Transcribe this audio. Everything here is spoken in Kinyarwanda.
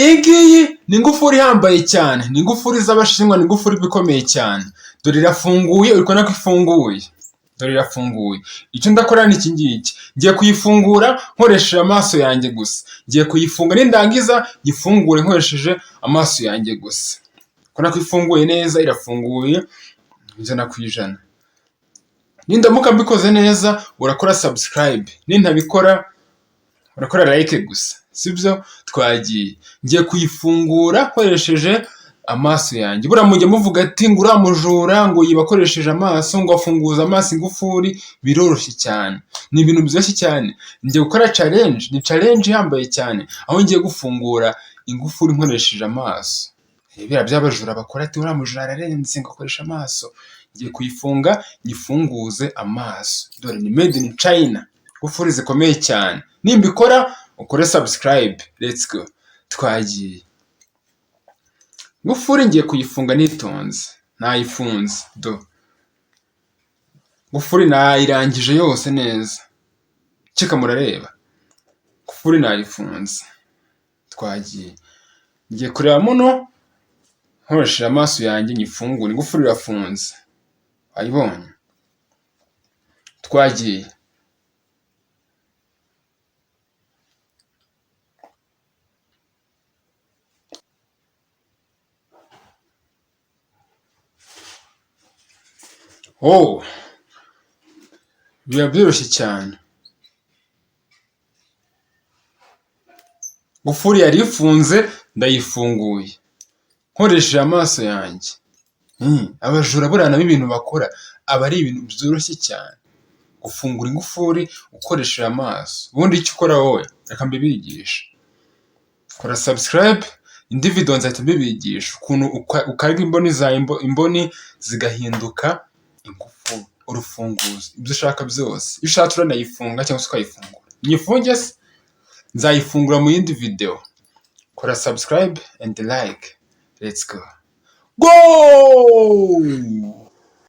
Iyi ngiyi ni ingufuri ihambaye cyane, ni ingufuri z'Abashinwa, ni ingufuri ikomeye cyane. Dore irafunguye, uri kubona ko ifunguye. Dore irafunguye. Icyo ndakora ni iki ngiki, ngiye kuyifungura nkoresheje amaso yanjye gusa. Ngiye kuyifunga nindangiza nyifungure nkoresheje amaso yanjye gusa. Urabona ko ifunguye neza, irafunguye 100%. Nindamuka mbikoze neza urakora subscribe, nintabikora urakora like gusa, sibyo? Twagiye. Ngiye kuyifungura nkoresheje amaso yanjye. Buriya mujya muvuga ati ngo uriya mujura ngo yiba akoresheje amaso, ngo afunguza amaso ingufuri, biroroshye cyane. Ni ibintu byoroshye cyane. Ngiye gukora challenge, ni challenge ihambaye cyane, aho ngiye gufungura ingufuri nkoresheje amaso. Biriya by'abajura bakora ati uriya mujura ararenze ngo akoresha amaso. Ngiye kuyifunga nyifunguze amaso. Dore ni made in China. Ingufuri zikomeye cyane. Nimbikora ukore subscribe. Let's go. Twagiye. Ingufuri ngiye kuyifunga nitonze. Nayifunze. Do. Ingufuri nayirangije yose neza. Ceka murareba. Ingufuri nayifunze. Twagiye. Ngiye kureba muno nkoresheje amaso yanjye nyifungure. Ingufuri irafunze. Wayibonye? Twagiye. Oh! Biba byoroshye cyane. Ingufuri yari ifunze ndayifunguye nkoresheje amaso yanjye. Abajura buriya nabo ibintu bakora aba ari ibintu byoroshye cyane. Gufungura ingufuri ukoresheje amaso. Ubundi icyo ukora wowe reka mbibigishe. Kora subscribe, indi video nzahita mbibigisha ukuntu ukarya imboni zawe, imboni zigahinduka ingufuri, urufunguzo, ibyo ushaka byose. Iyo ushatse uranayifunga cyangwa se ukayifungura. Nyifunge se? Nzayifungura mu yindi video. Kora subscribe and like. Let's go. Go!